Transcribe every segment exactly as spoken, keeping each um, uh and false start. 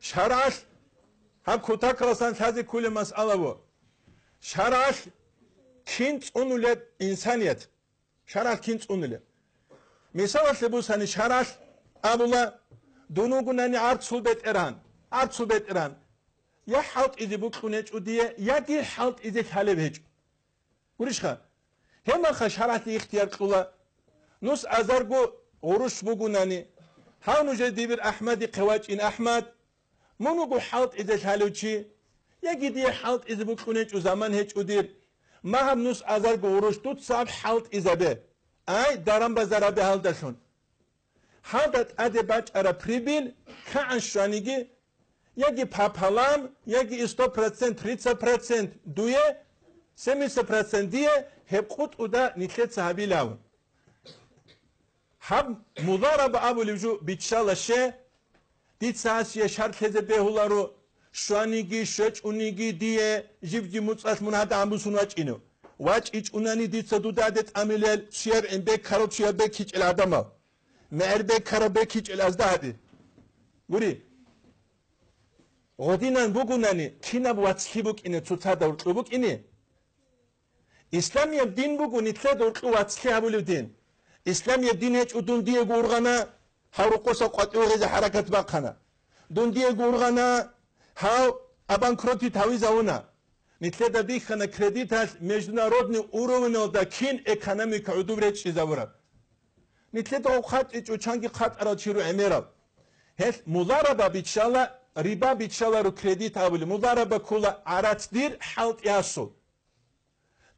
ШаргӀалъ гьаб кутакаласан лъазе кколеб масъала ву. ШаргӀалъ кин цӀунулеб инсаният? ШаргӀалъ кин цӀунулеб? Мисалалъе бусани, шаргӀалъ абула: «Дун вугунани гӀарцул бетӀеран, гӀарцул бетӀеран, я хӀалтӀизе букьун гьечӀо дие, яги хӀалтӀизе лъалеб гьечӀо». Гурищха? Гьебмаха шаргӀалъ ихтияр кьула. Нус азарго гъурущ бугунани, гьав нужер дибир АхӀмадихъе вачӀин, АхӀмад, мун вуго хӀалтӀизе лъалев чи, яги дие хӀалтӀизе букьун гьечӀо заман гьечӀо дир, магьаб нус азарго гъурущ дуца гьаб хӀалтӀизабе, ай, даран-базарабе гьалдалъун. Гьалда тӀаде бачӀараб прибыль лъагӀан щваниги, яги пополам, яги сто процент, тридцать процент дуе, семьдесят процент дие, гьеб къутӀуда нилъеца гьабилав. Гьаб мудараба абулев жо биччала ще, дица гьасие шартлъезе бегьуларо, щваниги, щвечӀониги дие, жибги муцӀалъ мун гьада гьамбусун вачӀинев. ВачӀичӀунани дица дуда гьаде тӀамилел, чияр гӀин бекарав, чияр бекичӀел гӀадамал. МегӀер бекараб бекичӀел азда гьади. Гури, гъодинан бугунани, кинаб вацлъи букӀине цоцазда гьоркьоб букӀине? Исламияб дин буго нилъеда гьоркьоб вацлъи гьабулев дин. Исламияб дин гьечӀо дун диего ургъана, гьав рокъоса къватӀив гъезе хӀаракат бахъана. Дун диего ургъана, гьав обанкротить гьавизавуна. Нилъеда бихьана кредиталъ международный уровеналда кин экономика гӀодоб речӀчӀизабураб. Нилъеда гъов хъатӀичӀо чанги хъатӀарал чи ру гӀемерал. Гьелъ мудараба биччала, риба биччаларо кредит абули, мудараба ккола гӀарац дир хӀалтӀи гьасул.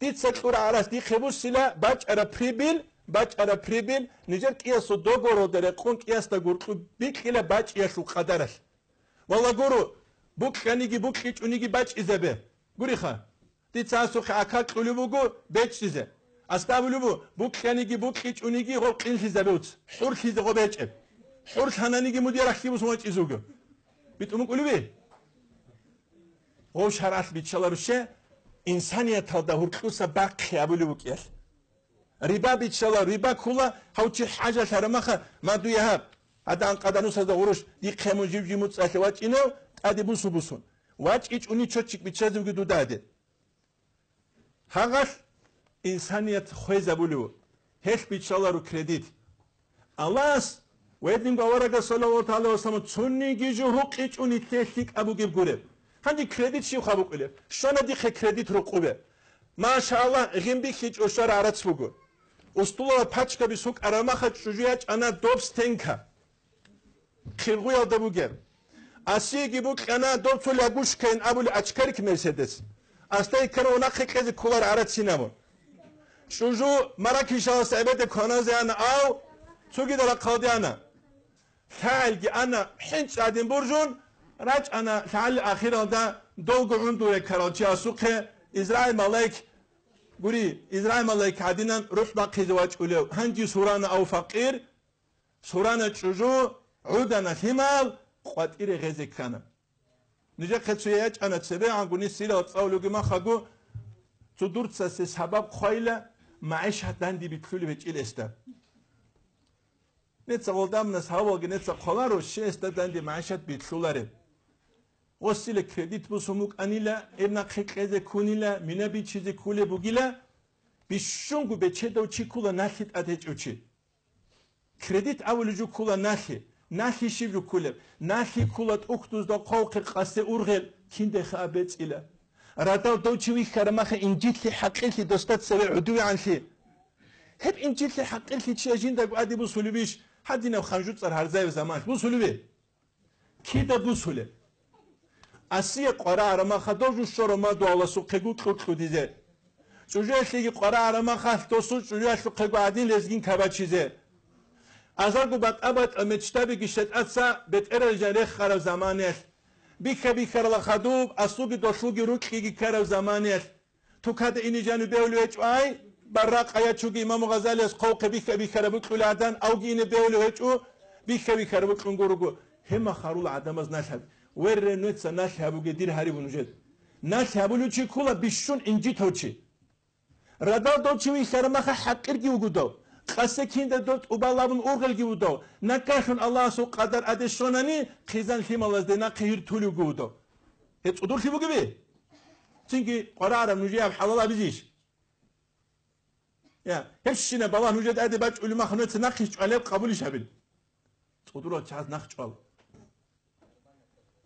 Дица кьура гӀарац дихъе буссила, бачӀара прибыль, бачӀара прибыль, нижер кӀиясул договоралда рекъон кӀиясда гуркьу бикьила бачӀиялъул къадаралъ. Валлагуро, букьаниги букьичӀуниги бачӀизабе. Гуриха, дица асухъе ака кьулеб буго бечӀчӀизе. Аста абулеб бу, букьаниги букьичӀуниги гъов къинлъизабе уц, хӀурлъизе гъо бечӀеб. ХӀурлъананиги мудиярахъги бусун вачӀизе вуго. БитӀун букӀулеби? Гъов шаргӀалъ биччаларуще, инсанияталда гьуркьуса бахъи абулеб букӀиялъ. Риба биччала, риба ккула, гьав чи хӀажалъарамаха, ма дуе гьаб. Гьадан къаданусазда гъурущ, дихъе мун жив-жив муцӀалъе вачӀинев, тӀаде бусу-бусун. ВачӀичӀуни чочик биччазевги дуда гьаде. Гьагъалъ инсаният хвезабулев, гьелъ биччаларо кредит. Аллагьас ва гьединго аварагас, саллаллагьу гӀалайгьи ва саллам, цониги жо гьукъичӀун нилъее лъикӀаб бугеб гуреб. Гьанже кредит щиб хабукъулеб? Щвана дихъе кредит рукъубе. Машаллагь, гъимбихьичӀо щвара гӀарац буго. Устулала пачкаби сукӀарамаха чӀужу ячӀана доб стенка. Хиргъуялда бугеб. Асиеги букьана доб цо лягушкайин абули ачкарик Мерседес. Астай ккана унахъе кьезе кколар гӀарацин абун. ЧӀужу Маракишалас гӀебеде кваназе ана, ав цогида рахъалде ана. ЛъагӀелги ана хӀинчӀ гӀадин буржун, рачӀана лъагӀел ахиралда долго гӀундуре ккарал чи асухъе Израил малаик, гури, Израил малаик гӀадинан рухӀ бахъизе вачӀулев, гьанги сурана ав факъир, сурана чӀужу, гӀудана лъимал, къватӀире гъезе ккана. Нижехъе цо ячӀана цебегӀанго нисилал цӀалуги махаго, цо дурцасе сабаб хъвайла, магӀишат данде битлъулеб гьечӀил эсда. Неца гъолдамунас гьавалги неца хъваларо, щесда данде магӀишат битлъулареб. Гъосила кредит бусун букӀанила, гьеб нахъе кьезе ккунила, мина бичизе ккулеб бугила, бищунго бечедав чи ккула налъи тӀад гьечӀев чи. Кредит абулеб жо ккула налъи. Налъи щиб жо ккулеб? Налъи ккула тӀухьдузда хъвавхъе къасе ургъел, киндеха абецӀила. Радал дов чи вихьарамаха инжитлъи хӀакъирлъи досда цеве гӀодовегӀанлъи. Гьеб инжитлъи хӀакъирлъи чияс жиндаго гӀади бусулебищ, гьадинаб ханжуцӀар гьарзаев заманалъ бусулебе? Кида бусулеб? Асие къварагӀарамаха дов жо щорамадугьаласухъего кьукьудизе. ЧӀужуялъеги къварагӀарамаха досул чӀужуялъухъего гӀадин лезгин кабачизе. Азарго батӀа-батӀа мечтабиги шетӀаца бетӀерал жан рехараб заманаялъ, бихьа-бихьарала хадуб, аслуги долъуги рукьиги ккараб заманаялъ, тукада ине жану бевли гьечӀо ай, барракъа ячуги имаму Гъазалияс хъовхъе бихьа-бихьараб букьула гӀадан, авги ине бевли гьечӀо, бихьа-бихьараб букьун гуруго, гьема харула гӀадамаз налъ гьаби. Верре, нуца налъ гьабуге дир гьариб нужед. Налъ гьабулев чи ккула бищун инжитав чи. Радал дов чи вихьарамаха хӀакъирги вугудав, Къасе кинда дов тӀубал абун ургъелги вудав, наккалъун Аллагьасул къадар адеш щванани, хъизан лъималазде нахъе гьир тулевги вудав. Гьеб цӀудурлъи бугеби? Цинги къварагӀараб нужеяб хӀалал абизищ? Я, гьебщинаб балагь нужеда тӀаде бачӀулеб махалъ нахъе чӀвалеб къабулищ гьабил? ЦӀудурал чагӀаз нахъ чӀвал.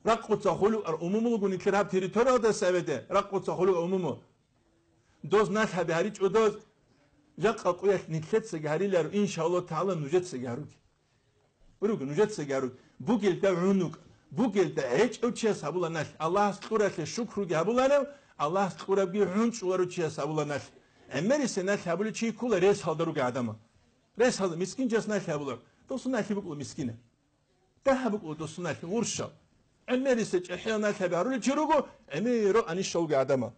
Ракъуца хъулукъар умумулгун нилъер гьаб территориялда сабеде, ракъуца хъулукъар умуму. Доз налъ гьаби гьаричӀо доз, жакъа къуялъ нилъецаги гьариларо, иншаллагь тагӀала, нужецаги гьаруги. Руго, нужецаги гьаруги. Бугелда гӀунукъ, бугелда гӀечӀев чияс гьабула налъ. Аллагьас кьуралъе шукруги гьабуларев, Аллагьас кьурабги гӀунчӀуларев чияс гьабула налъ. ГӀемерисеб налъ гьабулев чи ккола рес гьалда ругел гӀадамал. Рес гьалда мискин чияс налъ гьабулар. Досун налъи букӀула мискина. Дагьаб букӀула досун налъи, гъурщал. ГӀемерисеб чӀехӀиял налъаби гьарулев чи руго, гӀемерал анищал ругел гӀадамал.